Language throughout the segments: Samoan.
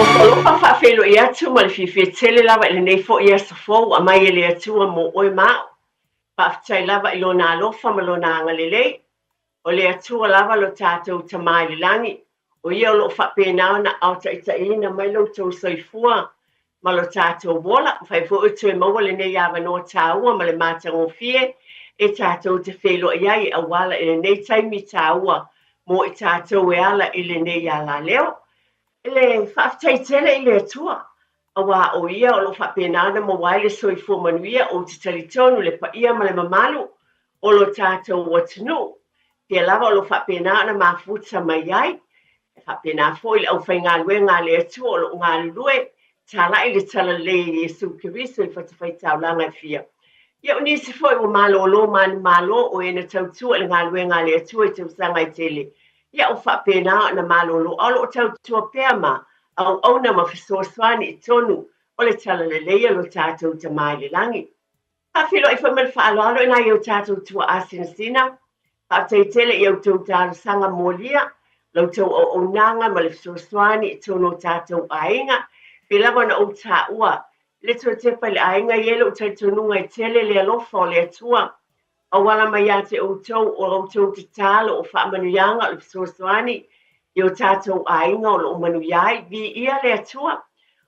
Ofo alofa faafeiloai atu ma le fiafia tele lava i lenei foi aso fou ua aumai e le Atua mo oe ma a'u. Faafetai lava i Lona alofa ma Lona agalelei. O le Atua lava lo tatou Tama i le lagi, o Ia o lo o faapena ona aotaitaiina mai lo outou soifua ma lo tatou ola. Mafai foi ona toe maua lenei avanoa taua ma le matagofie e tatou te feiloai ai e auala i lenei taimi taua mo i tatou e ala i lenei alaleo. E le faafetai tele i le Atua, aua o Ia o lo o faapena ona maua ai le soifua manuia, ou te talitonu le paia ma le mamalu o lo tatou atunuu, pea lava o lo o faapena ona mafuta mai ai. E faapena foi le aufaigaluega a le Atua o lo o galulue, talai le talalelei e Iesu Keriso i fatafaitaulaga e fia. Ia o nisi foi ua malolo manumalo o e na tautua i le galuega a le Atua i tausaga e tele, ia ua faapena ona malolo a o lo o tautua pea ma auauna ma fesoasoani i totonu o le talalelei a lo tatou Tama i le lagi. Faafeiloai foi ma le faaaloalo i nai o tatou tuaa sinasina. Faafetai tele i a outou talosaga molia, la outou auaunaga ma le fesoasoani i totonu o tatou aiga. Pei lava ona ou taua le toe tepa i le aiga, e i ai lou talitonuga e tele le alofa o le Atua auala mai ia te outou o la outou tatalo, o faamanuiaga, o le fesoasoani i o tatou aiga o lo o manuia ai. Viia le Atua.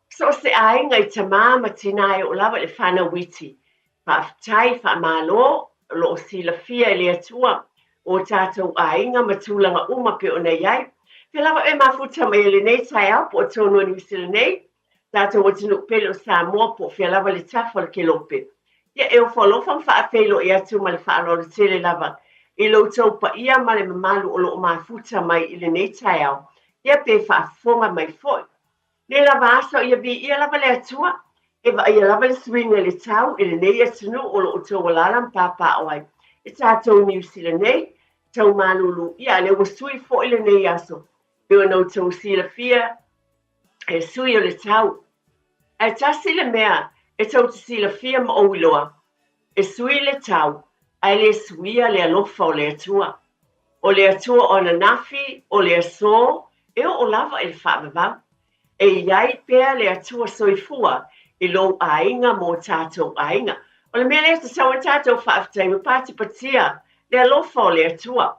So o se aiga i tama ma tina e oo lava i le fanau iti. Faafetai, faamalo, o lo o silafia e le Atua o tatou aiga ma tulaga uma pei ona i ai. Pea lava e mafuta mai ai lenei taeao po o tonu o Niu Sila nei, tatou atunuu pele o Samoa po o fea lava le tafa o le kelope. Ia e ofo alofa ma faafeiloai atu ma le faaaloalo tele lava i lo outou paia ma le mamalu o lo o mafuta mai i lenei taeao, ia pe faafofoga mai foi. Nei lava aso ia viia lava le Atua, e vaaia lava le suiga i le tau i lenei atunuu o lo o outou alaala ma papaaao ai e tatou Niu Sila nei, tau malulu, ia a lea ua sui foi lenei aso, pei ona outou silafia, e sui o le tau. Ae tasi le mea e tou te silafia ma ou iloa, e sui le tau, ae le suia le alofa o le Atua. O le Atua o ananafi, o le aso, e oo lava i le faavavau. E i ai pea le Atua soifua i lou aiga ma o tatou aiga. O le mea lea e tatau ai tatou faafetai ma patipatia le alofa o le Atua.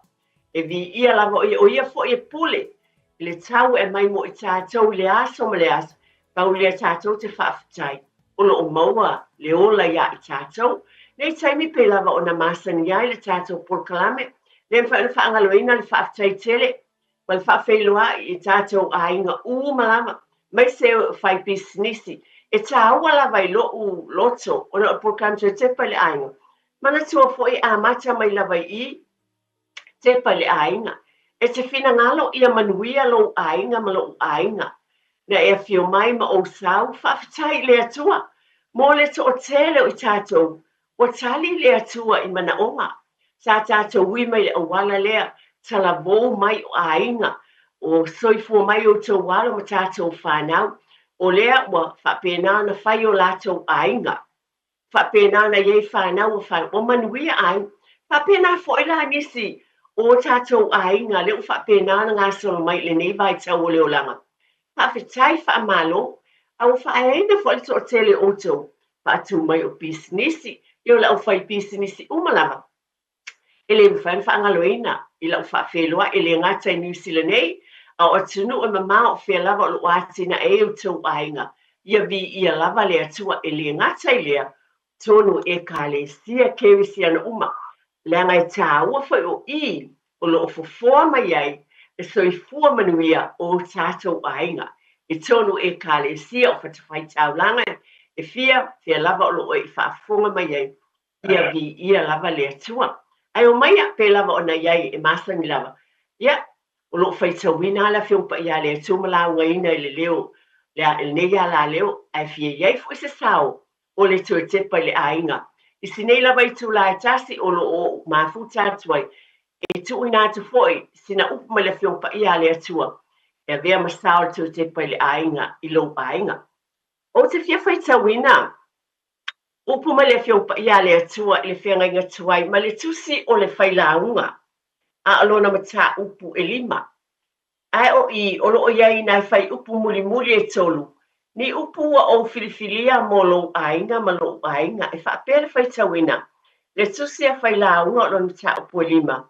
E viia lava o ia, o ia foi e pule i le tau e aumai mo i tatou i le aso ma le aso, pau lea tatou te faafetai o lo o maua le ola iā i tatou. Nei taimi pei lava ona masani ai le tatou polokalame, le mafai ona faagaloina le faafetai tele ma le faafeiloai i tatou aiga uma lava, aemaise fai pisinisi. E tāua lava i lo'u loto ona o le polokalame toe tepa i le aiga. Manatua foi e amata mai lava i i, tepa i le aiga. E te finagalo ia manuia lou aiga ma lo'u aiga. Na e afio mai ma ou sau, faafetai i le Atua mo le toatele o i tatou ua tali le Atua i manaoga. Sa tatou ui mai le auala lea, talavou mai o aiga, o soifua mai outou alo ma tatou fanau, o lea ua faapena ona fai o latou aiga. Faapena ona i ai fanau ua fanau, ua manuia aiga. Faapena foi la nisi o tatou aiga lea ua faapena ona gasolo mai i lenei vaitau o le olaga. Faafetai, faamalo, a ua faaeaina foi le toatele o outou faatu mai o pisinisi, ia o le aufaipisinisi uma lava. E le mafai ona faagaloina i lau faafeiloai, e le gata i Niu Sila nei, a o atunuu e mamao o fea lava o lo o atinae ai outou aiga, ia viia lava le Atua. E le gata i lea, tonu i Ekalesia Kerisiana uma, leaga e tāua foi o i o lo o fofoa mai ai le soifua manuia o tatou aiga i tonu i Ekalesia o fatafaitaulaga e fia, fea lava o lo o e faafofoga mai ai. Ia viia lava le Atua. Ae omaia, pei lava ona i ai e masani lava. Ia, o lo o faitauina lava le Afioga Paia a le Atua ma laugaina i le leo, i lenei alaleo, ae fia i ai foi se sao o le toe tepa i le aiga. I si nei lava itula e tasi o lo o ou mafuta atu ai, e tuuina atu foi sina upu mai le Afioga Paia a le Atua e avea ma sao le toe tepa i le aiga i lou aiga. Ou te fia faitauina Upu mai le Afioga Paia a le Atua i le feagaiga tuai ma le tusi o le Failauga, a o lona mataupu e lima. Ae o i, o lo o i ai nai fuaiupu mulimuli e tolu, ni upu ua ou filifilia mo lou aiga ma lo'u aiga, e faapea le faitauina, le Tusi a Failauga o lona mataupu e 5,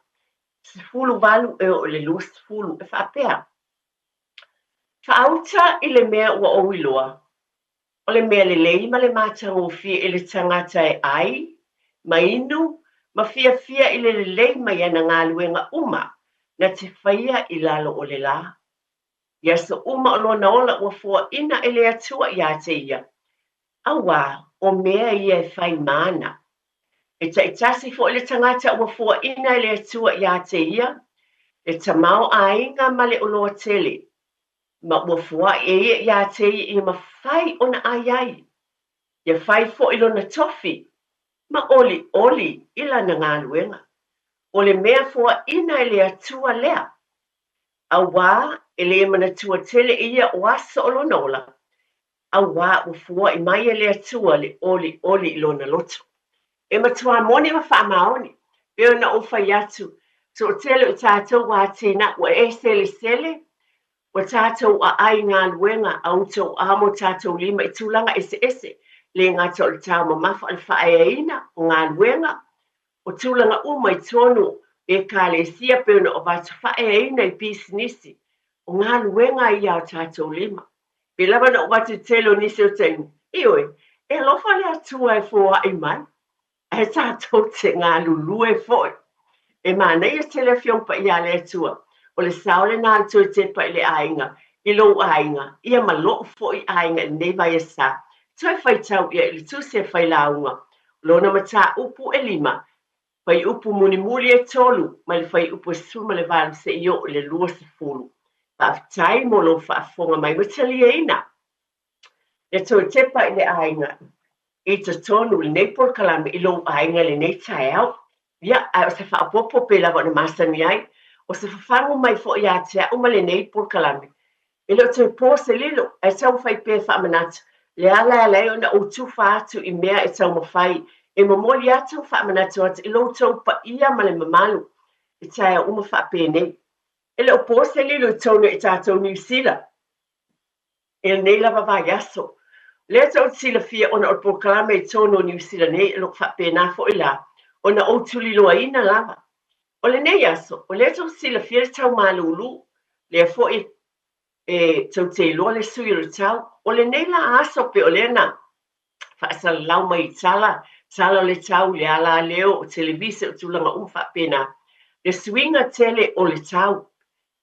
18 e oo i le 20, e faapea, Faauta i le mea ua ou iloa, o le mea lelei ma le matagofie i le tagata e ai, ma inu, ma fiafia i le lelei mai ana galuega uma na te faia i lalo o le lā. I aso uma o lona ola ua foaina e le Atua iā te ia, auā o mea ia e fai ma ana. E taitasi foi le tagata ua foaina e le Atua iā te ia, le tamaoaiga ma le oloa tele, ma ua foai e ia iā te ia ia mafai ona ai ai, ia fai foi lona tofi ma olioli i lana galuega. O le mea foaina e le Atua lea, auā e le manatua tele e ia o aso o lona ola, auā ua foai mai e le Atua le olioli i lona loto. E matuā moni ma faamaoni, pei ona ou fai atu, toatele o tatou ua atinae, ua e selesele, ua tatou aai i galuega a outou a ma o tatou lima i tulaga eseese, le gata o le taumamafa o le faaeaina, o galuega, o tulaga uma i totonu o Ekalesia pei ona avatu faaeaina i pisinisi, o galuega ia a o tatou lima. Pei lava ona ou avatu i le tele o nisi o taimi, ioe, e alofa le Atua e foai mai, ae tatou te galulue foi. E manaia tele Afioga Paia a le Atua, o le sao lena a le Toe Tepa i le aiga, i lou aiga, ia ma lo'u foi aiga i lenei vaiasa. Toe faitau ia i le Tusi a Failauga, o lona mataupu e lima, fuaiupu mulimuli e tolu, mai le fuaiupu e 18 seia oo i le 20. Faafetai mo lou faafofoga mai ma taliaina le Toe Tepa i le Aiga i totonu i lenei polokalame i lou aiga i lenei taeao. Ia, ae o se faaopoopo pei lava ona masani ai, o se fafagu mai foi ia te au ma lenei polokalame. E le o toe po se lilo, ae taumafai pea e faamanatu le ala e ala ai ona ou tufa atu i mea e taumafai e momoli atu ma faamanatu atu i lo outou paia ma le mamalu i taeao uma faapenei. E le o po se lilo i totonu i tatou Niu Sila i lenei lava vaiaso. O lea tou te silafia ona o le polokalame i totonu o Niu Sila nei o lo o faapena foi la ona ou tuliloaina lava. O lenei aso, o lea tou te silafia le tau malūlū, lea foi e tou te iloa le sui o le tau. O lenei la aso pei o lea na faasalalau mai i tala, tala o le tau, le alaleo, o televise, o tulaga uma faapena, le suiga tele o le tau.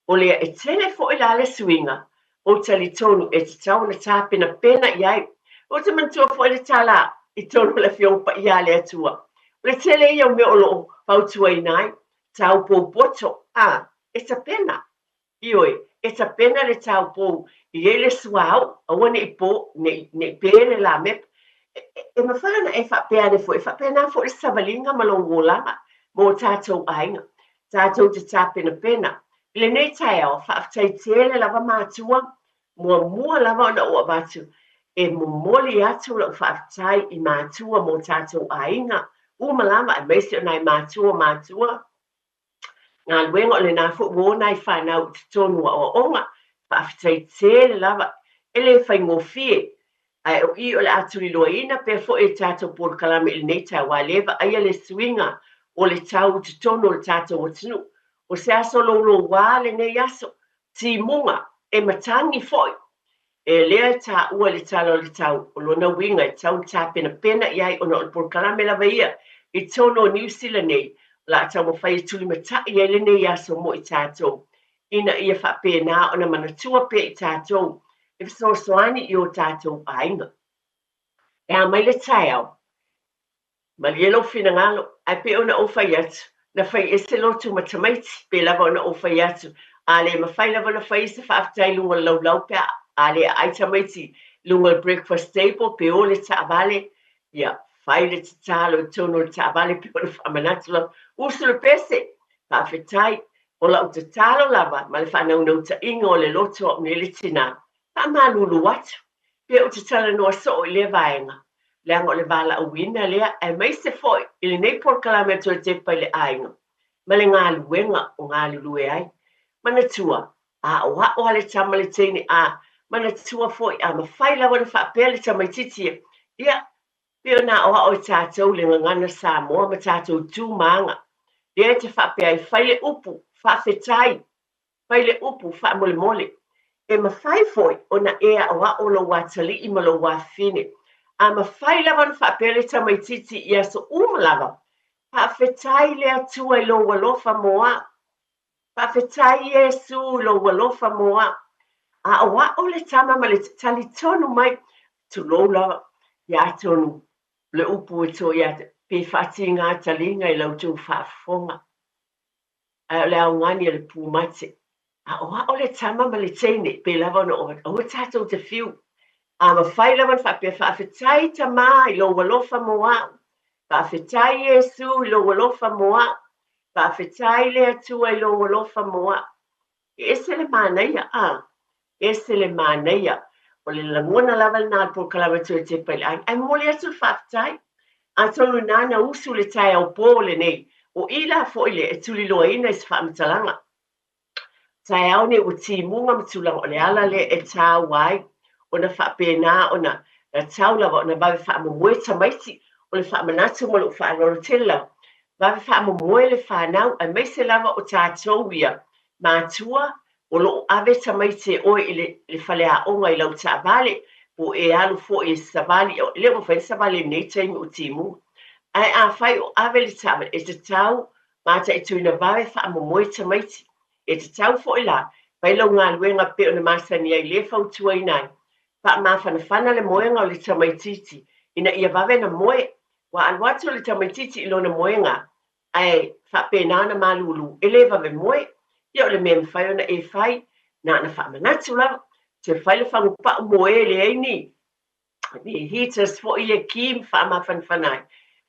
O lea e tele foi la le suiga, ou talitonu e tatau ona tapenapena i ai. Ou te manatua foi le tala i totonu o le Afioga Paia a le Atua, o le tele ia o mea o lo o fautuaina ai, tau poupoto, a, e tapena. Ioe, e tapena le taupou, e i ai le suauu, aua ne i po, ne i pe le lamepa. E mafai ona e faapea ane foi, e faapena foi le savaliga ma lou olaga mo tatou aiga. Tatou te tapenapena. I lenei taeao, faafetai tele lava matua, muamua lava ona ou avatu e momoli atu lau faafetai i matua mo tatou aiga uma lava, aemaise o nai matua o matua, galuega o lena foi ua o nai fanau i totonu o aoaoga, faafetai tele lava, e le faigofie, ae o i o le a tuliloaina pea foi e tatou polokalame i lenei taeao, aua o lea e vaaia le suiga o le tau i totonu o le tatou atunuu. O se aso louloua lenei aso, timuga, e matagi foi. E lea e taua i le Tala o le Tau, o lona uiga e tatau ona tapenapena i ai ona o le polokalame lava ia i totonu o Niu Sila nei, o le a taumafai e tulimatai ai lenei aso mo i tatou, ina ia faapena ona manatua pea i tatou e fesoasoani i o tatou aiga. E a mai le taeao? Malie lou finagalo, ae pei ona ou fai atu, na fai ese lotu ma tamaiti, pei lava ona ou fai atu, a le mafai lava ona fai se faafetai i luga o le laulau pe a le aai tamaiti i luga o le breakfast table pe o le taavale, ia, fai le tatalo i totonu o le taavale pei ona faamanatu lava, usu le pese, faafetai, o lau tatalo lava ma le faanaunautaiga o le loto au nei le tina, faamalulu atu, pe ou te talanoa soo i lea vaega, leaga o le valaauina lea, aemaise foi i lenei polokalame a Toe Tepa i le Aiga ma le galuega o galulue ai. Manatua, Aoao lava le tama le teine a manatua foi a mafai lava ona faapea le tamaitiiti ia, ia, pei ona aoao e tatou le gagana Samoa ma tatou tu ma aga, lea e te faapea ai, fai le upu, faafetai, fai le upu, faamolemole. E mafai foi ona e aoao lou atalii ma lou afafine. A mafai lava ona faapea le tamaitiiti i aso uma lava, Faafetai le Atua i lou alofa mo au. Faafetai Iesu i lou alofa mo au. Aoao le tama ma le talitonu mai, tulou lava, ia atonu o le upu e to ia te, pe faatiga taliga i la outou faafofoga. Ae o le augani a le pumate. Aoao le tama ma le teine, pei lava ona ou aua tatou te fiu. A mafai lava ona faapea, Faafetai Tamā i lou alofa mo au. Faafetai Iesu i lou alofa mo au. Faafetai le Atua i lou alofa mo au. E ese le manaia, a? Ese le manaia. O le lagona lava lena o le polokalame Toe Tepa i le Aiga. Ae momoli atu le faafetai. Atonu inā na usu le taeao pō lenei, o i la foi lea e tuliloaina i se faamatalaga. Taeao nei ua timuga ma tulaga o le ala lea e tāua ai ona faapena ona tatau lava ona vave faamomoe tamaiti. O le faamanatu ma lou faaaloalo tele lava, vave faamomoe le fanau aemaise lava o tatou ia matua o lo o ave tamaiti e oe i le le faleaoga i lau taavale po o e alu foi e savali, e le o mafai ona savali i lenei taimi o timuga. Ae afai o ave le taavale, e tatau mataituina vave faamomoe tamaiti. E tatau foi la, fai lau galuega pei ona masani ai lē fautuaina ai, faamafanafana le moega o le tamaitiiti ina ia vave ona moe. Ua alu atu le tamaitiiti i lona moega ae faapena ona malulu, e le vave moe. Ia o le mea e mafai ona e fai, na ona faamanatu lava, toe fai le fagupa'u moe e leai ni ni heaters foi ia ki ma faamafanafana ai.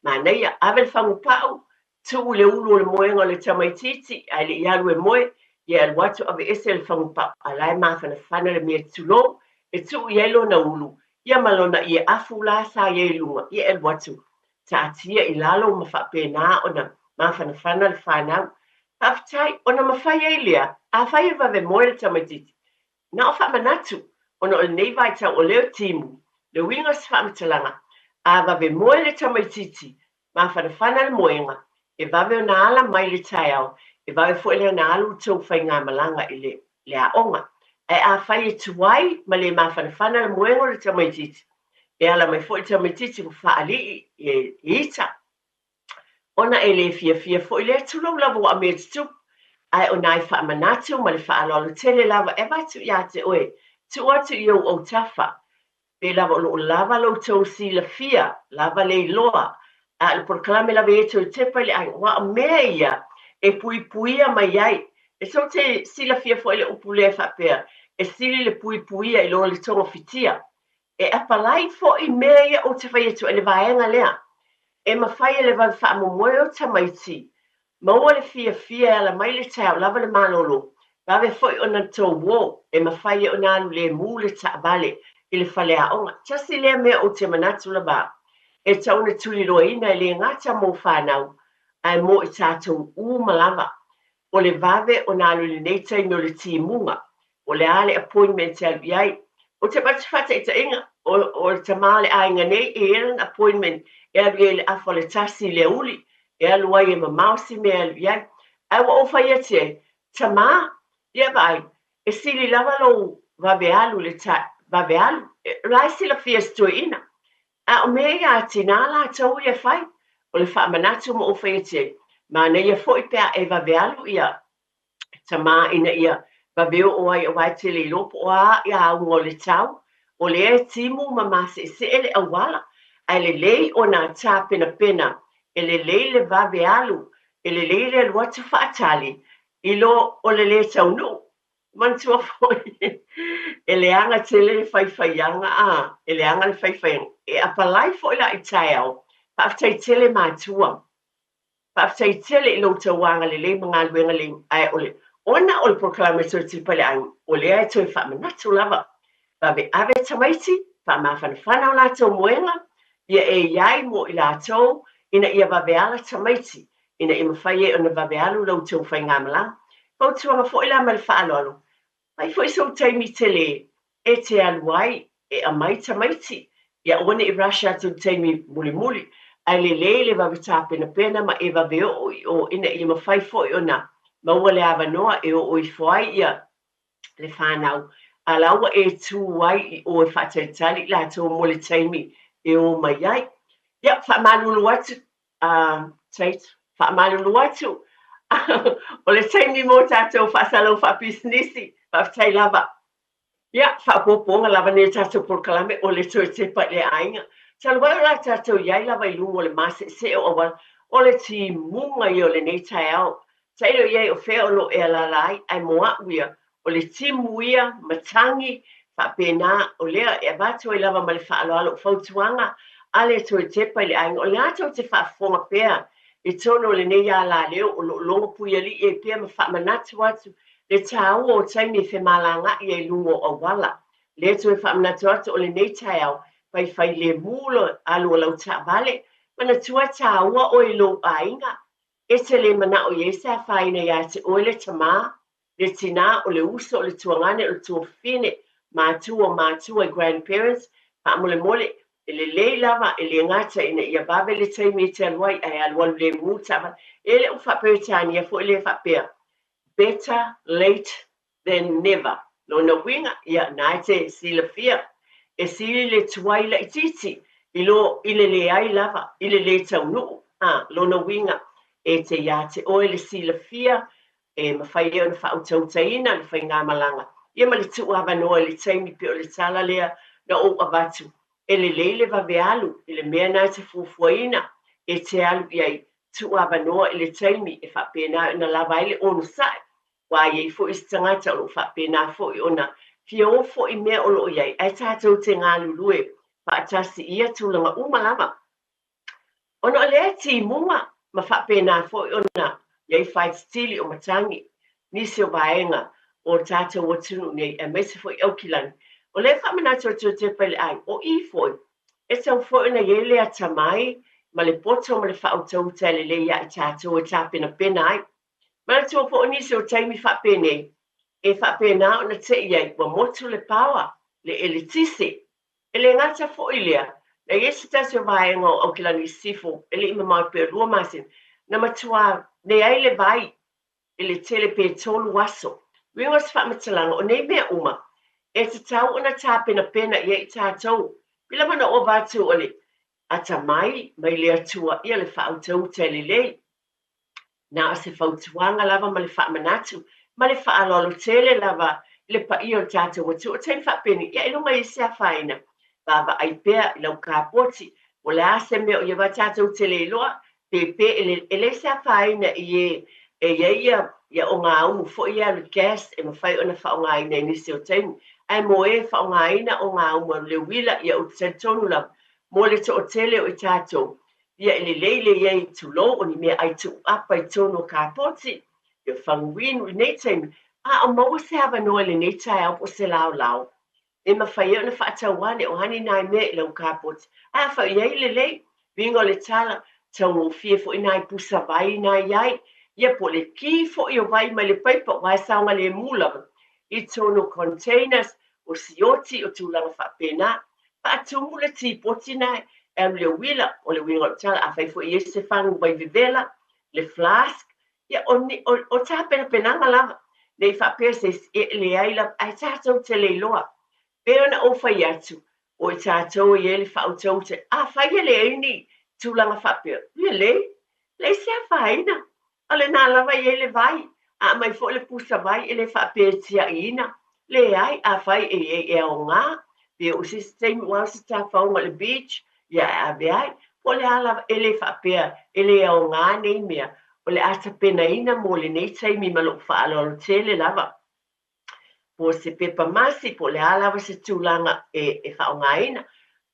Manaia, ave le fagupa'u, tuu i le ulu o le moega o le tamaitiiti ae le i alu e moe, ia e alu atu aveese le fagupa'u, a o la e mafanafana le mea tulou, e tuu i ai lona ulu, ia ma lona ie afu la sa i ai i luga, ia e alu atu taatia i lalo ma faapena ona mafanafana le fanau. Faafetai, ona mafai ai lea, afai e vave moe le tamaitiiti, Na o faamanatu, ona o lenei vaitau o lea timu, le uiga o se faamatalaga, a vave moe le tamaitiiti, mafanafana le moega, e vave ona ala mai le taeao, e vave foi lea ona alu le tou faigamalaga i le le aoga. Ae afai e tuai ma le mafanafana le moega o le tamaitiiti, e ala mai foi le tamaitiiti ua faalii e ita, Ona e le fiafia foi lea, tulou lava ua mea tutupu, ae o nai faamanatu ma le faaaloalo tele lava e avatu ia te oe, tuu atu i ou autafa, pei lava o lo o lava lo outou silafia, lava le iloa, a o le polokalame lava ia e toe tepa i le aiga, aua o mea ia e puipuia mai ai. E tou te silafia foi le upu lea e faapea, e sili le puipuia i lo le togafitia. E apalai foi mea ia ou te fai atu ai i le vaega lea. E mafai e le vave faamomoe o tamaiti maua le fiafia e ala mai le taeao lava le malolo, vave foi ona tou o, e mafai ai ona alu lemu le taavale i le faleaoga. Tasi lea mea ou te manatu lava au, e tatau ona tuliloaina e le gata mo fanau, ae mo i tatou uma lava. O le vave ona alu i lenei taimi o le timuga, O le a le appointment e alu i ai? Ou te avatu faataitaiga, o, o le tama o le aiga nei e i ai lana appointment e alu i ai i le afa o le tasi i le aoauli, e alu ai e mamao si mea e alu i ai. Ae ua ou fai atu i ai, Tamā, ia vaai, e sili lava lou vave alu i le ta, vave alu, o la e silafia e si toeaina. A o mea ia a tinā latou ia e fai, o le faamanatu ma ou fai atu i ai, manaia foi pe a e vave alu ia tamā ina ia vave oo ai aua e te le iloa po o a ia auga o le tau, o lea e timu ma maseesee le auala, ae lelei ona tapenapena, e lelei le vave alu, e lelei le alu atu faatali, i lo o le lē taunuu. Manatua foi, e leaga tele le faifaiaga, a, e leaga le faifaiaga. E apalai foi la i taeao, faafetai tele matua. Faafetai tele i lo outou agalelei ma galuega lelei, ae o le ona o le polokalame Toe Tupa i le Aiga, o lea e toe faamanatu lava. Vave ave tamaiti, faamafanafana o latou moega, ia e i ai mo i latou ina ia vave ala tamaiti, ina ia mafai ai ona vave alu la outou faigamalaga. Fautuaga foi la ma le faaaloalo, Fai foi sou taimi tele e te alu ai e aumai tamaiti, ia aua ne i rush atu i le taimi mulimuli, ae lelei le vave tapenapena ma e vave oo i o ina ia mafai foi ona maua le avanoa e oo ifo ai ia le fanau, a la ua e tu ai i o e faatalitali i latou mo le taimi e o mai ai. Ia, faamalulu atu, Tate, faamalulu atu, o le taimi mo tatou faasalau faapisinisi, faafetai lava. Ia, faaopoopoga lava nei o tatou polokalame o le toe tepa i le aiga. Talu ai o la tatou i ai lava i luga o le maseesee o auala, o le timuga ia o lenei taeao. Tailo i ai o fea o lo o e alaala ai, ae mo a'u ia, o le timu ia, matagi, faapena, o lea e avatu ai lava ma le faaaloalo o fautuaga a le toe tepa i le aiga, o lena tou te faafofoga pea i totonu o lenei alaleo o lo o logo puialii ai pea ma faamanatu atu le taua o taimi e femalaga'i ai i luga o auala. Lea toe faamanatu atu o lenei taeao, faifailemu le alu o lau taavale, manatua e taua oe i lou aiga. E te le mana'o i ai se afaina iā te oe le tamā, le tinā, o le uso, o le tuagane, o le tuafafine, matua o matua i grandparents, faamolemole, e lelei lava, e le gata ina ia vave le taimi e te alu ai, ae alualu lemu taavale. E le o faa-Peretania foi lea faapea, better late than never. Lona uiga, ia, na e te silafia, e sili le tuai laitiiti i lo i le leai lava, i le lē taunuu. A, lona uiga, e te iā te oe le silafia e mafai ai ona faautautaina le faigamalaga, ia ma le tuuavanoa i le taimi pei o le tala lea na ou avatu, e lelei le vave alu i le mea na e te fuafuaina e te alu i ai, tuuavanoa i le taimi e faapena ona lava ai le onosai, aua e i ai foi isi tagata o lo o faapena foi ona fia o foi i mea o lo o i ai, ae tatou te galulue faatasi i ia tulaga uma lava. Ona o lea timuga ma faapena foi ona i ai faititili o matagi nisi o vaega o tatou atunuu nei aemaise foi Aukilani, o lea e faamanatu atu e Tepa i le ai, o i foi, e tatau foi ona i ai le atamai ma le poto ma le faautauta e lelei ia i tatou e tapenapena ai. Manatua foi o nisi o taimi faapenei, e faapena ona te i ai ua motu le paoa, le eletise. E le gata foi i lea, na i ai se tasi o vaega o Aukilani i Sisifo e le i mamao pea 2 masina, na matua leai le vai i le tele pe 3 aso. Uiga o se faamatalaga, o nei mea uma, e tatau ona tapenapena i ai i tatou. Pei lava ona ou avatu o le atamai mai le Atua ia le faautauta e lelei. Na o se fautuaga lava ma le faamanatu ma le faaaloalo tele lava i le paia o le tatou atunuu. O taimi faapenei, ia ailoga e i ai se afaina, vaavaai pea i lau kapoti, po o le a se mea o i ai, aua tatou te le iloa pe pe e leai se afaina i e e i ai ia ia ogaumu foi ia alu gas e mafai ona faaaogaina i nisi o taimi. Ae mo e faaaogaina ogaumu alu le uila, ia ou te talitonu lava mo le toatele o i tatou, Ia e lelei le i ai tulou o ni meaai tuuapa i totonu o kapoti, ia faguinu i nei taimi, a o maua se avanoa i lenei taeao po o se laolao e mafai ai ona faatau ane o a ni nai mea i lau kapoti. Ae afai o i ai lelei, uiga o le tala, taugofie foi nai pusa vai na i ai, ia po o le ki foi o vai mai le paipa aua e saogalemu lava i totonu o containers, o sioti, o tulaga faapena. Faatumu le tipoti na e alu i le uila, o le uiga o le tala, afai foi e i ai se fagu vai vevela, le flask, ia o, o, o tapenapenaga lava, ne i faapea se isi, e leai lava, ae tatou te le iloa. Pei ona ou fai atu, o i tatou e i ai le faautauta, afai e leai ni tulaga faapea, ia lei, leai se afaina, O lena lava e i ai le vai. A aumai foi le pusa vai e le faapea e tiaiina. Leai, afai e i ai e aoga, pe oo i se isi taimi ua ao se tafaoga i le beach, ia e ave ai. Po o le a lava, e le faapea e le aoga nei mea, o le a tapenaina mo lenei taimi ma lou faaaloalo tele lava. Po o se pepa masi, po o le a lava se tulaga e faaaogaina.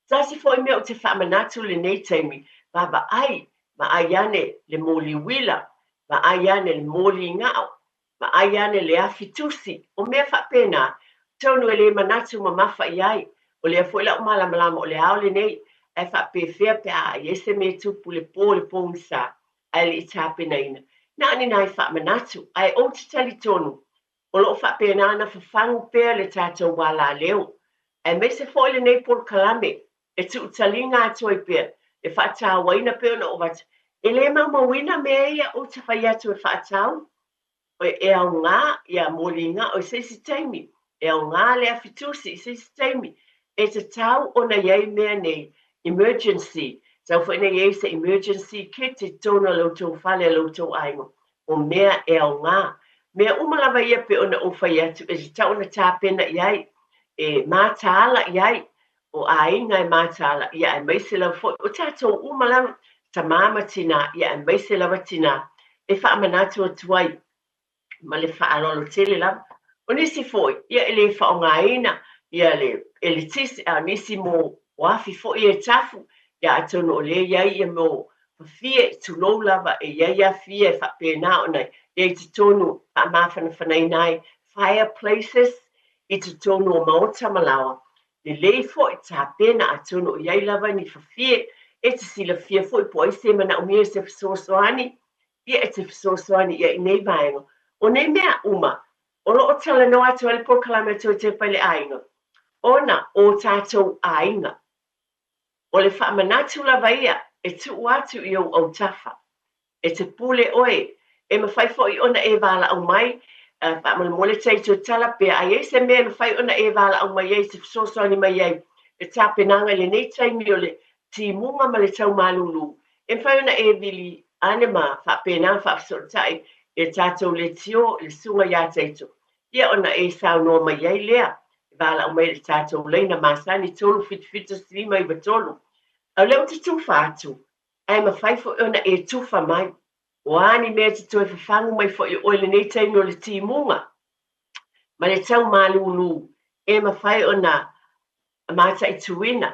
Tasi foi mea ou te faamanatu lenei taimi, vaavaai, vaai ane le moli uila, vaai ane le moli gao, vaai ane le afi tusi, o mea faapena, atonu e le manatu mamafa i ai, o lea foi la ua malamalama o le ao lenei, ae faapefea pe a i ai se mea e tupu i le po i le pogisa, ae le i tapenaina. Na o ni nai faamanatu, ae ou te talitonu, O lo o faapena ona fafagu pea le tatou alaleo, aemaise foi lenei polokalame e tuutaliga atu ai pea le faatauaina pei ona ou avatu. E le maumauina mea ia ou te fai atu e faatau, e aoga ia moliga i se isi taimi, e aoga le afi tusi i se isi taimi. E tatau ona i ai mea nei, emergency, tatau foi ona i ai se emergency kit i totonu o lo outou fale, o lo outou aiga, o mea e aoga. Mea uma lava ia pei ona ou fai atu e tatau ona tapena i ai, e mataala i ai, o aiga e mataala, ia aemaise lava foi o tatou uma lava, tamā ma tinā, ia aemaise lava tinā, e faamanatu atu ai ma le faaaloalo tele lava. O nisi foi, ia e le faaaogaina ia le eletise, a o nisi mo o afi foi e tafu, ia atonu o lea e i ai ia mo fafie, tulou lava, e i ai afi ia e faapena ona i ai i totonu faamafanafanaina ai fireplaces i totonu o maota ma laoa. Lelei foi tapena atonu o i ai lava ni fafie e te silafia foi po o ai se manaomia i se fesoasoani, ia e te fesoasoani i ai i nei vaega. O nei mea uma, o lo o talanoa atu ai le polokalame a Toe Tepa i le Aiga, ona o tatou aiga. O le faamanatu lava ia e tuu atu i ou autafa. E te pule oe, e mafai foi ona e valaau mai, faamolemole taito tala pea, a i ai se mea e mafai ona e valaau mai ai, se fesoasoani mai ai i tapenaga i lenei taimi o le timuga ma le tau malūlū, e mafai ona e vili ane ma faapena ona faafesootai i a tatou leitio i le susuga ia Taito, ia ona e saunoa mai ai lea, e valaau mai i le tatou laina masani 377 593. A o lea ou te tufa atu, ae mafai foi ona e tufa mai. O a ni mea e te toe fafagu mai foi e oe i lenei taimi o le timuga ma le tau malūlū, e mafai ona mataituina.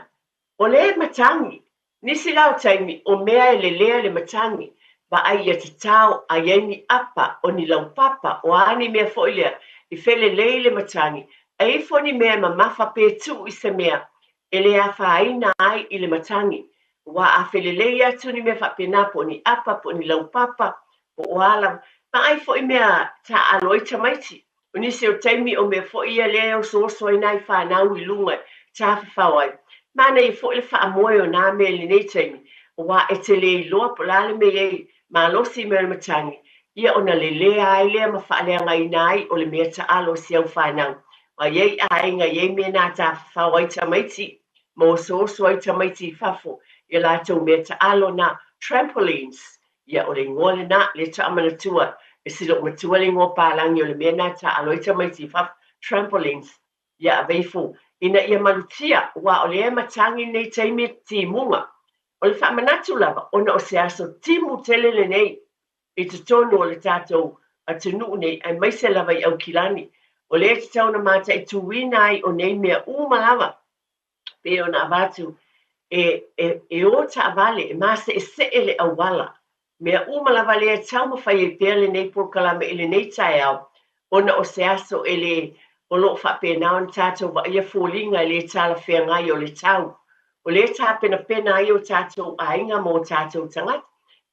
O le matagi, nisi la o taimi o mea e lelea le matagi, vaai ia tatao a i ai ni apa, o ni laupapa, o a ni mea foi lea i felelei le matagi, a i ai foi ni mea e mamafa pe tuu i se mea e le afaina ai i le matagi. Aua a felelei atu ni mea faapena po o ni apa, po o ni laupapa, po o a lava, vaai foi mea taaalo ai tamaiti. O nisi o taimi o mea foi ia lea e osooso ai nai fanau i luga e tafafao ai. Manaia foi le faamoe o nā mea i lenei taimi, aua e te le iloa po o le a le mea e i ai malosi mea o le matagi, ia ona lelea ai lea ma faaleagaina ai o le mea taalo a si au fanau. Aua e i ai aiga e i ai mea na tafafao ai tamaiti ma osooso ai tamaiti i fafo i a latou mea taalo na, trampolines. Ia, o le igoa lena, lea faatoa manatua e si loomatua le igoa palagi o le mea na taaalo ai tamaiti i fafo, trampolines. Ia, ave ifo ina ia malutia, aua o lea e matagi lenei taimi e timuga. O le faamanatu lava, ona o se aso timu tele lenei i totonu o le tatou atunuu nei, aemaise lava i Aukilani. O lea e tatau ona mataituina ai o nei mea uma lava, pei ona avatu e, e, e o taavale, e maseesee le auala. Mea uma lava lea e taumafai ai pea lenei polokalame i lenei taeao, ona o se aso e le o lo o faapena ona tatou vaaia foliga e le talafeagai o le tau. O lea e tapenapena ai o tatou aiga ma o tatou tagata.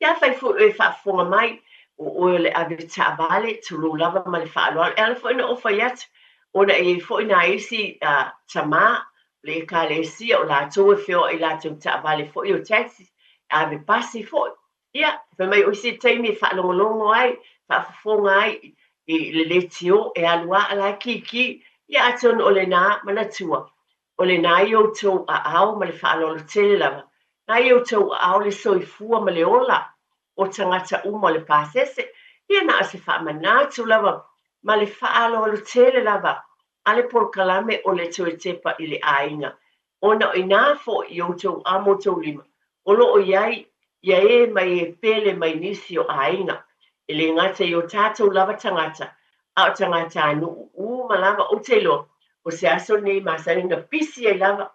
Ia afai foi o e faafofoga mai, o oe o le ave taavale, tulou lava ma le faaaloalo. E ala foi ona ou fai atu, ona e i ai foi nai isi tamā o le Ekalesia, o latou e feoai i latou taavale foi o taxi, e ave pasi foi. Ia, fai mai o isi taimi e faalogologo ai, faafofoga ai i le leitio e alu lava a o la e kiki. Ia atonu o lena, manatua, o lena i outou aao ma le faaaloalo tele lava, na i outou aao le soifua ma le ola o tagata uma o le pasese. Ia na o se faamanatu lava ma le faaaloalo tele lava a le polokalame o le Toe Tepa i le Aiga, ona o inā foi i outou a ma outou lima o lo o i ai ia e mai e pele mai nisi o aiga, e le gata i o tatou lava tagata, a o tagatanuu uma lava. Ou te iloa, o se aso lenei e masani ona pisi ai lava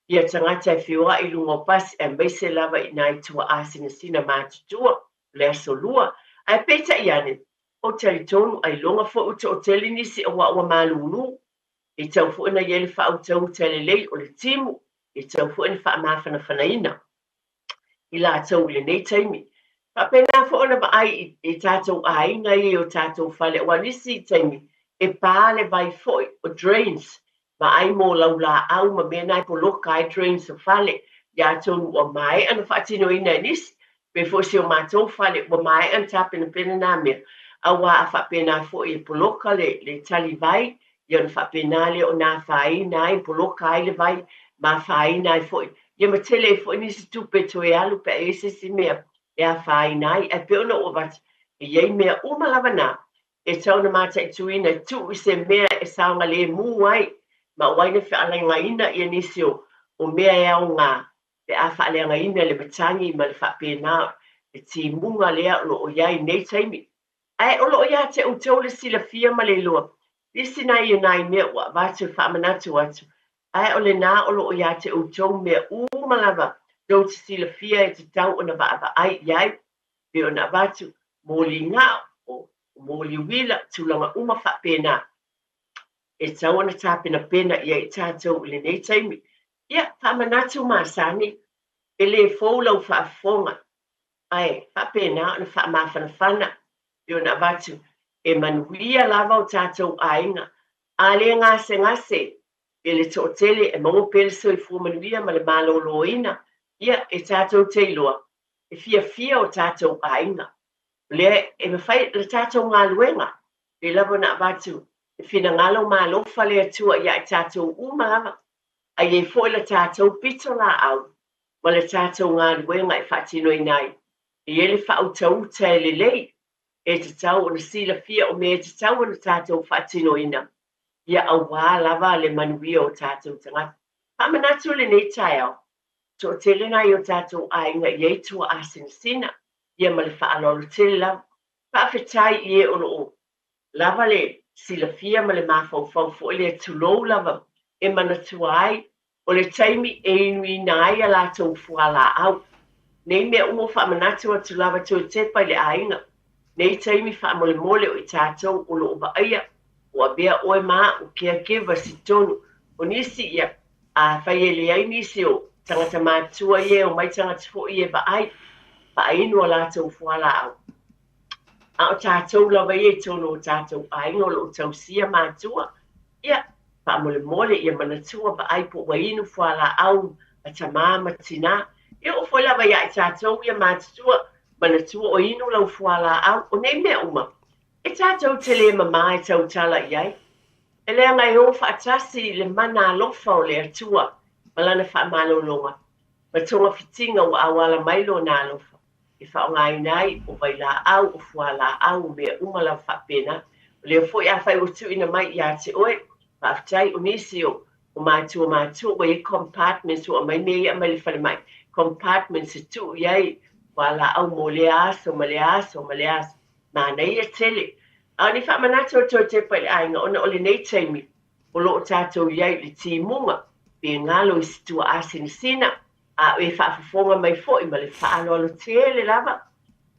ia tagata e feoai i luga o pasi, aemaise lava i nai tuaa sinasina matutua o le aso Lua. Ae peitai ane, ou te talitonu ailoga foi ua toatele nisi aua ua malūlū. E tatau foi ona i ai le faautauta lelei o le timu, e tatau foi ona faamafanafanaina i latou i lenei taimi. Faapena foi ona vaai i tatou aiga ia i o tatou fale, aua o nisi taimi E pa le vai foi o drains, vaai mo laulāʻau ma mea na e poloka ai drains o fale. Ia atonu ua maea ona faatinoina e nisi, pei foi o si o matou fale ua maea ona tapenapena nā mea, auā a faapena foi e poloka le talivai, ia ona faapena lea ona afaina ai, poloka ai le vai ma afaina ai foi. Ia ma tele ai foi nisi tupe e toe alu pe a i ai se isi mea e afaina ai. Ae pei ona ou avatu, e i ai mea uma lava na e tatau ona mataituina e tuu i se mea e saogalemu ai, ma aua ai ne i faaleagaina ia nisi o mea e aoga pe a faaleagaina le matagi ma le faapena le timuga lea o lo o i ai i nei taimi. Ae o lo o ia te outou le silafia ma le iloa, nisi nai o nai mea ua avatu e faamanatu atu, ae o lena o lo o ia te outou mea uma lava tou te silafia e tatau ona vaavaai i ai, pei ona avatu moli gao, o moli uila, tulaga uma faapena e tatau ona tapenapena i ai tatou i lenei taimi. Ia, faamanatu masani, e lē fou lau faafofoga, ae faapena ona faamafanafana pei ona avatu e manuia lava o tatou aiga, a lē gasegase e le toatele e maua pea le soifua manuia ma le malōlōina. Ia, e tatou te iloa e fiafia o tatou aiga, o lea e mafai le tatou galuega pei lava ona avatu e finagalo ma alofa le Atua iā i tatou uma lava, ae i ai foi le tatou pitolaau ma le tatou galuega e faatinoina ai. E i ai le faautauta e lelei e tatau ona silafia o mea e tatau ona tatou faatinoina, ia auā lava le manuia o tatou tagata. Faamanatu lenei taeao, toatele nai o tatou aiga i ai tuaa sinasina, ia ma le faaaloalo tele lava. Faafetai i e o lo o lava le silafia ma le mafaufau foi lea, tulou lava, e manatua ai o le taimi e inuina ai a latou fualaau. Nei mea uma ua faamanatu atu lava toe tepa i le aiga. Nei taimi faamolemole o i tatou o lo o vaaia, o avea oe ma a'u caregivers i totonu. O nisi ia, afai e leai nisi o tagata matutua ia e omai tagata foi ia e vaai, faainu a latou fualaau. A o tatou lava ia i totonu o tatou aiga o lo o tausia matua, ia, faamolemole ia manatua vaai po ua inu fualaau a tamā ma tinā. E oo foi lava iā i tatou ia matutua, manatua o inu lau fualaau. O nei mea uma, e tatou te lē mamā e tautala i ai. E leaga e o faatasi le mana alofa o le Atua ma Lana faamalologa ma togafitiga ua auala mai Lona alofa e faaaogaina ai o vailaau, o fualaau, o mea uma lava faapena. O lea foi afai ua tuuina mai ia te oe, faafetai o nisi o matua matua ua i ai compartments ua aumai mea ia mai le falemai, compartments e tuu i ai fualaau mo lea aso ma lea aso ma lea aso. Manaia tele. A o ni faamanatu o toe tepa i le aiga ona o lenei taimi o lo o tatou i ai i le timuga, pe galo i se tuaa sinasina, a o e faafofoga mai foi ma le faaaloalo tele lava.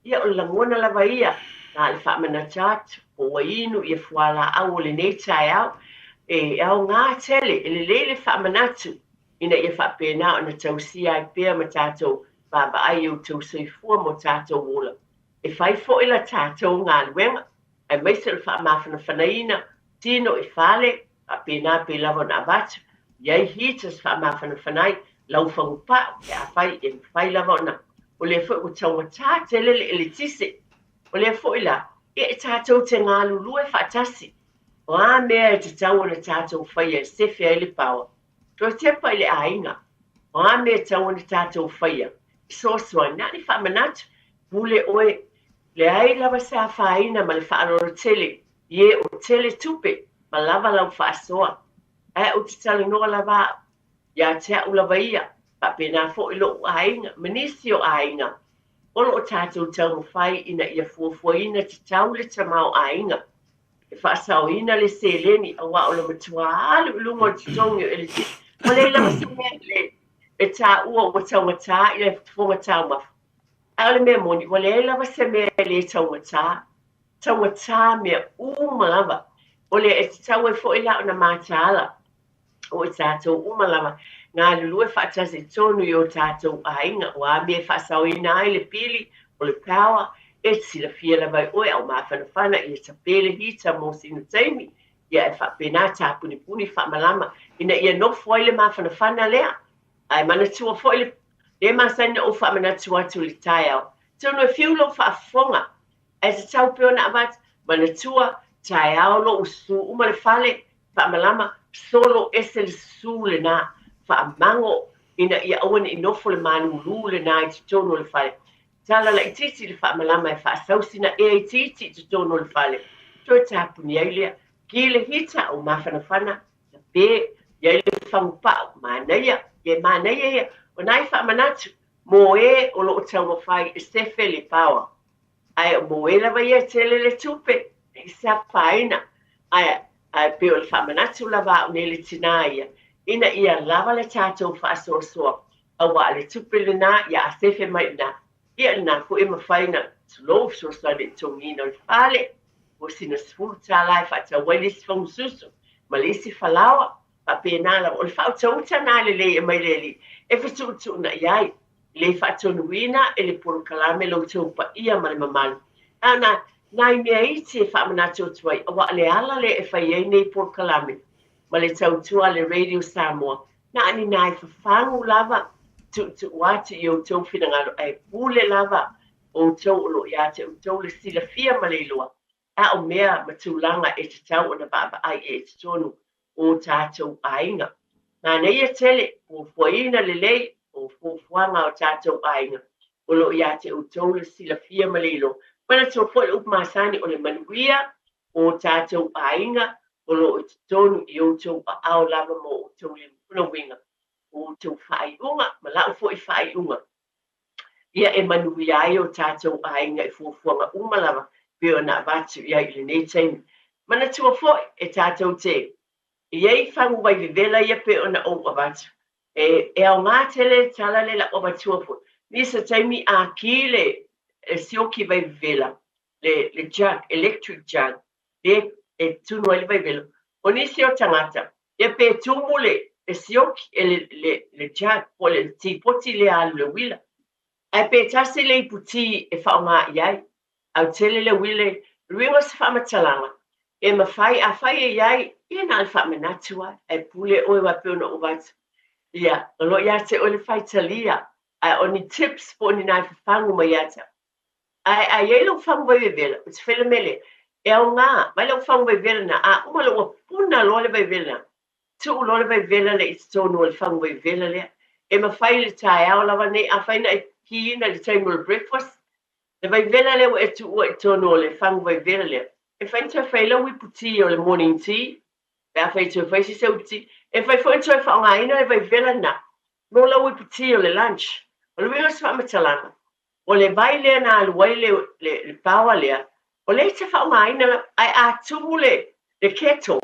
Ia, o le lagona lava ia, na o le faamanatu atu, po ua inu ia fualaau o lenei taeao, e aoga tele, e lelei le faamanatu ina ia faapena ona tausia ai pea ma tatou vaavaai i outou soifua ma o tatou ola. E fai foi la tatou galuega, aemaise o le faamafanafanaina tino i fale, faapena pei lava ona avatu, i ai heaters faamafanafana ai lau fagupa'u pe afai e mafai lava ona, o lea foi ua taugatā tele le eletise. O lea foi la, ia e tatou te galulue faatasi. O a mea e tatau ona tatou faia e sefe ai le power? Toe tepa i le aiga. O a mea e tatau ona tatou faia? Fesoasoani, na o ni faamanatu, pule oe, leai lava se afaina ma le faaaloalo tele i e o tele tupe ma lava lau faasoa. Ae ou te talanoa lava a'u, ia te a'u lava ia, faapena foi lo'u aiga ma nisi o aiga o lo o tatou taumafai ina ia fuafuaina tatau le tamaoaiga e faasaoina le seleni, auā o le matuā alu i luga o le totogi o eletise. Ua leai lava se mea e taua ua taugatā i le fofoga taumafa. Ae o le mea moni, ua leai lava se mea e lē taugatā. Taugatā mea uma lava. O lea e tatau ai foi la ona mataala o i tatou uma lava galulue faatasi i totonu i o tatou aiga. O a mea e faasaoina ai le pili o le power, e te silafia lava e oe a o mafanafana ia tape le hita mo sina taimi. Ia e faapena tapunipuni faamalama ina ia nofo ai le mafanafana lea. Ae manatua foi le le masani ona ou faamanatu atu i le taeao, atonu e fiu lou faafofoga, ae tatau pea ona avatu, manatua, taeao lou susu uma le fale, faamalama, solo ese le susu lena, faamago ina ia aua ne i nofo le malulu lena i totonu o le fale. Tala laitiiti le faamalama e faasau sina ea itiiti i totonu o le fale, toe tapuni ai lea. Ki le hita o mafanafana, pe i ai le fagupau, manaia, ia e manaia ia. O nai faamanatu mo e o lo o taumafai e sefe le power. Ae mo e lava ia e tele le tupe, e se afaina. Ae, ae pei o le faamanatu lava a au nei le tinā ia, ina ia lava le tatou faasoasoa, aua o le tupe lena, ia a sefe mai i ina, ia lena foi e mafai ona, tulou, fesoasoani i le totogiina o le fale, po o sina $10 e faatau ai le isi fagususu ma le isi falaoa, faapena lava. O le faautauta lena lelei e aumai le Alii e fetuutuunai ai, e le faatonuina e le polokalame lo outou paia ma le mamalu. A na nai mea iti e faamanatu atu ai, aua o le ala lea e fai ai nei polokalame ma le tautua a le Radio Samoa, na o ni nai fafagu lava tuutuu atu i outou finagalo, ae pule lava outou o lo o ia te outou le silafia ma le iloa, a o mea ma tulaga e tatau ona vaavaai i ai i totonu o tatou aiga. Manaia tele, fuafuaina lelei o fuafuaga a o tatou aiga, o lo o ia te outou le silafia ma le iloa. Manatua foi le upu masani, o le manuia o tatou aiga o lo o i totonu i outou aao lava ma outou uiga, o outou faaiuga ma lau foi faaiuga. Ia e manuia ai o tatou aiga i fuafuaga uma lava pei ona avatu i ai i lenei taimi. Manatua foi e tatou te i ai fagu vai vevela ia pei ona ou avatu. E, e aoga tele le tala lea lau avatua foi. Nisi o taimi a ki le, le sioki vai vevela, le, le jug, electric jug, le e tunu ai le vai vela. O nisi o tagata, ia pe tumu le, le sioki, e le, le, le jug, po o le tipoti lea alu le uila. Ae pe tasi le ipu ti e faaaoga i ai, autele le uila, o le uiga o se faamatalaga, e mafai, afai e i ai, ia na o le faamanatu lava, ae pule oe aua pei ona ou avatu, ia, o lo o ia te oe le faitalia, ae o ni tips po o ni nai fafagu mai ia te au. Ae a i ai lou fagu vai vevela, ou te fai le mea lea, e aoga, vaai lau fagu vai vevela lena, a uma loa ua puna loa le vai vevela lena, tuu loa le vai vevela lea i totonu o le fagu vai vevela lea. E mafai i le taeao lava nei, afai na e kiina i le taimi o le breakfast, le vai vevela lea ua e tuua i totonu o le fagu vai vevela lea, e mafai ona toe fai ai lau ipu ti o le morning tea, pe afai e toe fai se isi au ipu ti, e mafai foi ona toe faaaogaina le vai vevela lena mo lau ipu ti o le lunch. O le uiga o se faamatalaga, O le vai lea na alu ai le, le, le power lea, o lea e te faaaogaina lava, ae a tumu le, le kettle,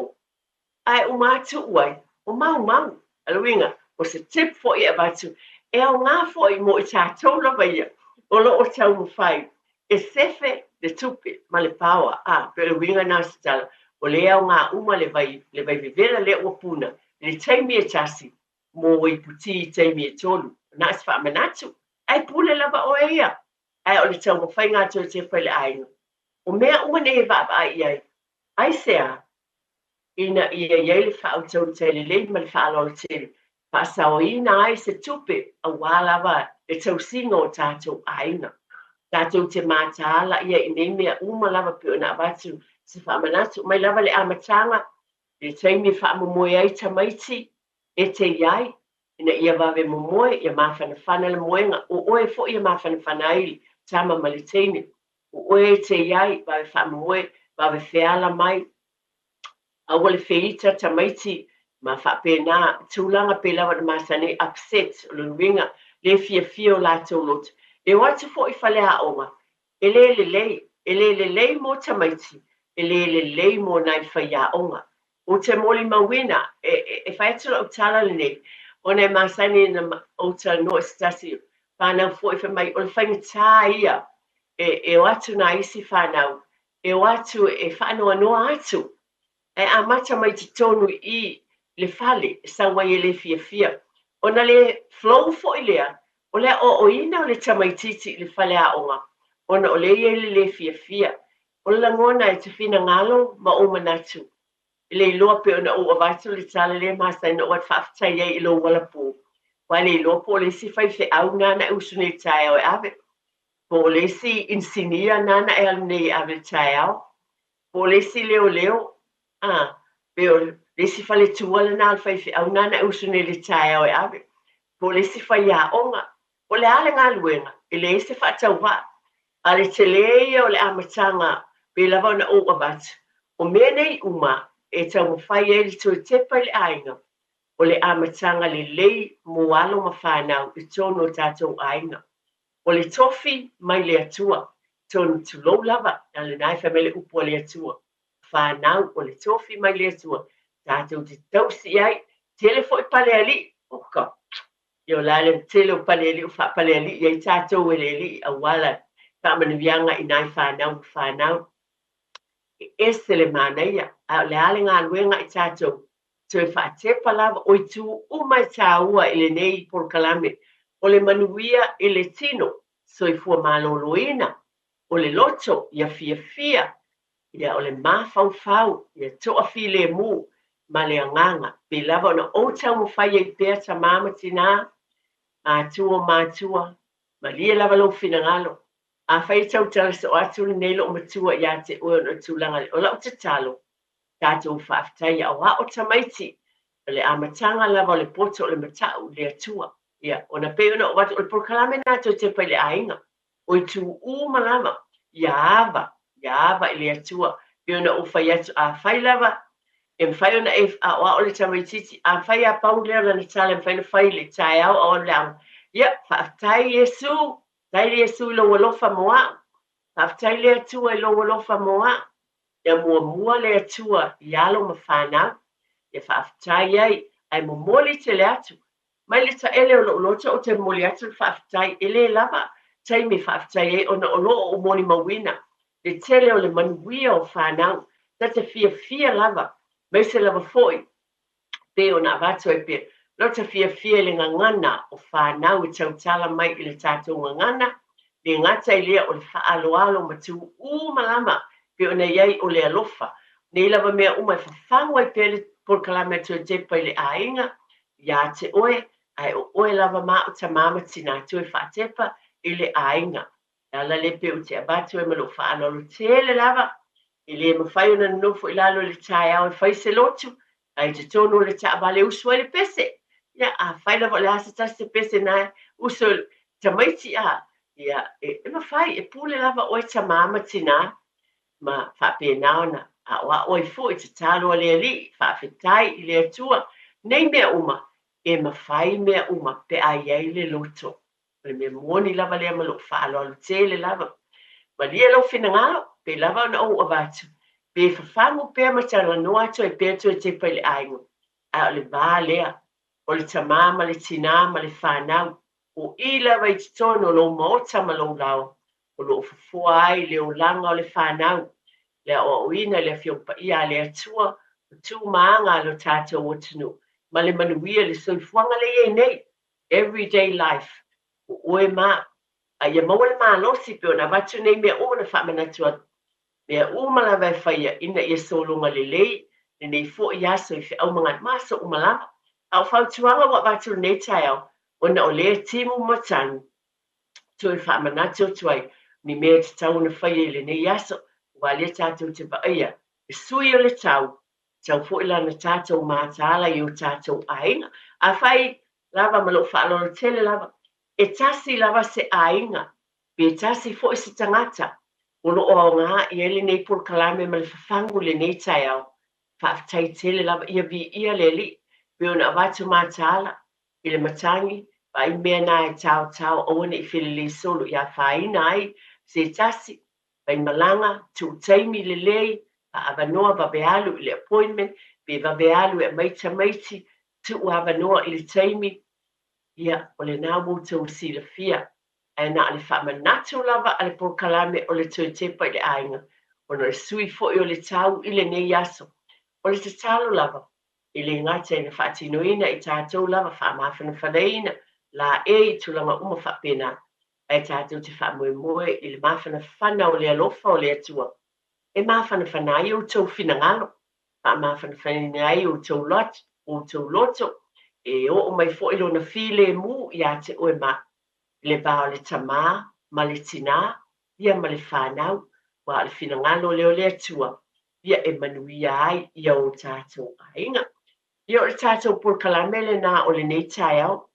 ae uma atu ai, o maumau. A le uiga, o se tip foi e avatu, e aoga foi mo i tatou lava ia, o lo o taumafai e sefe le tupe ma le power, a, pei o le uiga na o se tala, o lea e aoga uma le vai, le vai vevela lea ua puna, i le taimi e tasi, mo ipu ti i taimi e tolu. Na o se faamanatu, ae pule lava oe ia, ae o le taumafaiga a Josefa i le aiga. O mea uma nei e vaavaai i ai, aisea? Ina ia i ai le faautauta lelei ma le faaaloalo tele, faasaoina ai se tupe aua lava le tausiga o tatou aiga. Tatou te mataala ia i nei mea uma lava pei ona avatu se faamanatu mai lava le amataga, i le taimi e faamomoe ai tamaiti, e te i ai, ina ia vave momoe, ia mafanafana le moega, o oe foi e mafanafana ai le tama ma le teine, o oe e te i ai, vave faamomoe, vave feala mai, aua le feita tamaiti, ma faapena, tulaga pei lava ona masani ai, upset, o lona uiga, le fiafia o latou loto. E o atu foi i faleaoga, e le lelei, e le lelei mo tamaiti, e le lelei mo nai faiaoga. Ou te molimauina, e, e, e fai atu lau tala lenei, ona e masani ona ou talanoa i se tasi fanau foi fai mai, o le faigata ia e, e o atu nā isi fanau, e o atu e faanoanoa atu, ae amata mai totonu i i le fale, e sau ai e le fiafia. Ona le flow foi lea, o le aoaoina o le tamaitiiti i le faleaoga, ona o lea e i ai le le fiafia. O le lagona e te finagalo ma ou manatu, E le iloa pei ona ou avatu le tala lea e masani ona ou atu faafetai ai i lou alapu, aua e le iloa po o le isi faifeau lena na e usu nei i le taeao e ave, po o le isi inisinia lena na e alu nei e ave i le taeao, po o le isi leoleo, a, pe o le isi faletua lena o le faifeau lena na e usu nei i le taeao e ave, po o le isi faiaoga. O le a le galuega, e leai se faatauvaa. A o le tele ia o le amataga pei lava ona ou avatu, o mea nei uma e taumafai ai le toe tepa i le aiga, o le amataga lelei mo alo ma fanau i totonu o tatou aiga. O le tofi mai le Atua, tonu tulou lava, a o lena e fai mai le upu a le Atua, fanau o le tofi mai le Atua, tatou te tausi i ai, tele foi palealii, oka, Ia o le a le tele o palealii o faapalealii ai tatou e le Alii aua la faamanuiaga i nai fanau ma fanau. E ese le manaia, a o le a le galuega i tatou toe faatepa lava o itu uma e tāua i lenei polokalame, o le manuia i le tino, soifua maloloina, o le loto ia fiafia, ia o le mafaufau ia toafilemu ma le agaga, pei lava ona ou taumafai ai pea tamā ma tinā, matua o matua, malie lava lou finagalo. Afai e tautala soo atu lenei loomatua ia te oe ona o le tulaga lea, o lau tatalo, tatou faafetai aoao tamaiti, o le amataga lava o le poto o le matau i le Atua. Ia, ona pei ona ou atu, o le polokalame lena toe tepa i le aiga. O itu uma lava, ia ava, ia ava i le Atua. Pei ona ou fai atu, afai lava e mafai ona e aoao le tamaitiiti, afai a pau lea o lana tala e mafai ona fai i le taeao a o alu i le aoga, ia, faafetai Iesu, faafetai Iesu i lou alofa mo au, faafetai le Atua i lou alofa mo au. Ia muamua le Atua i alo ma fanau, ia faafetai ai, ae momoli tele atu Mai le taele o lou loto ou te momoli atu le faafetai, e le lava taimi e faafetai ai ona o lo o ou molimauina le tele o le manuia o fanau. Ta te fiafia lava, aemaise lava foi pei ona avatu ai pea lota fiafia i le gagana o fanau e tautala mai i le tatou gagana, le gata i lea o le faaaloalo ma tu uma lava pei ona i ai o le alofa. Nei lava mea uma e fafagu ai pea le polokalame a Toetepa i le aiga, Iā te oe, ae o oe lava ma au tamā ma tinā toe faatepa i le aiga. Le ala lea pei ou te avatu ai ma lou faaaloalo tele lava, e le mafai ona nonofo i lalo i le taeao e fai se lotu, ae i totonu o le taavale e usu ai le pese. Ia, afai lava o le a se tasi se pese na e usu ai tamaiti a, ia, e, e mafai, e pule lava oe tamā ma tinā, ma faapena ona aʻoaʻo ai foi, tatalo a le Alii, faafetai i le Atua, nei mea uma, e mafai mea uma pe a i ai le loto. O le mea moni lava lea ma lou faaaloalo tele lava. Malie lou finagalo, pei lava ona ou avatu, pe fafagu pea ma talanoa atu ai pea toe tepa i le aiga, a o le va lea, o le tamā ma le tinā ma le fanau, o i lava i totonu o lou maota ma lou laoa, o lo o fofoa ai le olaga o le fanau, le aoaoina i le Afioga Paia a le Atua, o tu ma aga a lo tatou atunuu, ma le manuia i le soifuaga lea e i ai nei, everyday life, o oe ma au. A ia maua le malosi pei ona avatu nei mea uma na faamanatu atu, mea uma lava e faia ina ia sologa lelei lenei foi aso i feau ma ma aso uma lava. A o fautuaga ua avatu lenei taeao, ona o lea timu matagi, toe faamanatu atu ai ni mea e tatau ona faia i lenei aso, aua lea tatou te vaaia le sui o le tau, tatau foi la ona tatou mataala i o tatou aiga. Afai lava ma lou faaaloalo tele lava, e tasi lava se aiga, pe tasi foi se tagata o lo o aoga i ai lenei polokalame ma le fafagu i lenei taeao, faafetai tele lava, ia viia le Alii, pei ona avatu mataala i le matagi, vaai mea na e taotao aua ne i felelei solo ia afaina ai se tasi, fai malaga, tuu taimi lelei, faaavanoa vave alu i le appointment, pe vave alu e aumai tamaiti, tuu avanoa i le taimi, ia, o lena ua outou silafia, ae na o le faamanatu lava a le polokalame o le toe tepa i le aiga, ona o le sui foi o le tau i lenei aso. O le tatalo lava, e le gata ina faatinoina i tatou lava faamafanafanaina laei i tulaga uma faapena, ae tatou te faamoemoe i le mafanafana o le alofa o le Atua e mafanafana ai outou finagalo. faamafanafanaina ai outou loto, outou loto, e oo mai foi lona filemu ia te oe ma au, i le va o le tamā ma le tinā, ia ma le fanau, aua o le finagalo lea o le Atua, ia e manuia ai ia o tatou aiga. Ia o le tatou polokalame lenā o lenei taeao,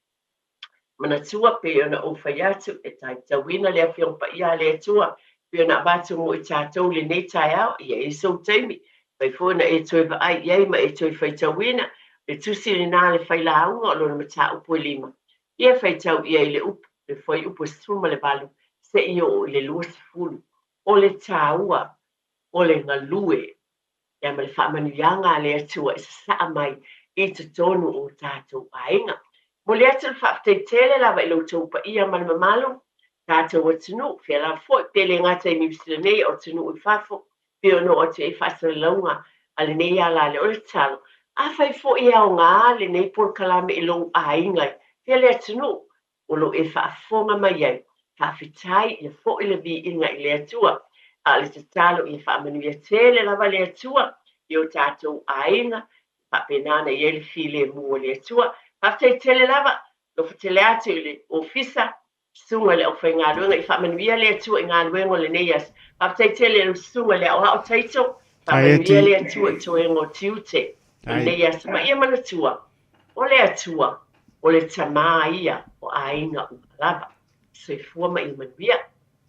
Manatua, pei ona ou fai atu, e faitauina le Afioga Paia a le Atua, pei ona avatu mo i tatou i lenei taeao, ia i ai sou taimi, mafai foi ona e toe vaai i ai ma e toe faitauina le tusi lenā a le Failauga o lona mataupu e lima. Ia faitau i ai le upu, le fuaiupu e 18 seia oo i le 20. O le taua o le galue ia ma le faamanuiaga a le Atua e sasaa mai i totonu o tatou aiga. Momoli atu le faafetai tele lava i lo outou paia ma le mamalu, tatou atunuu, fea lava foi, pe le gata i Niu Sila nei, o atunuu i fafo, pei ona oo atu i ai faasalalauga a lenei ala. O le tatalo, afai foi e aoga lenei polokalame i lou aiga, fea le atunuu o lo o e faafofoga mai ai, faafetai, ia foi le viiga i le Atua. A o le tatalo ia faamanuia tele lava le Atua i o tatou aiga, faapena ona i ai le filemu o le Atua. Faafetai tele lava, alofa tele atu i le ofisa, susuga i le aufaigaluega, i faamanuia le Atua i galuega o lenei aso. Faafetai tele i lau susuga i le aoao Taito, faamanuia le Atua i toega o tiute o lenei aso. Ma ia manatua, o le Atua, o le Tamā ia o aiga uma lava. Soifua ma ia manuia.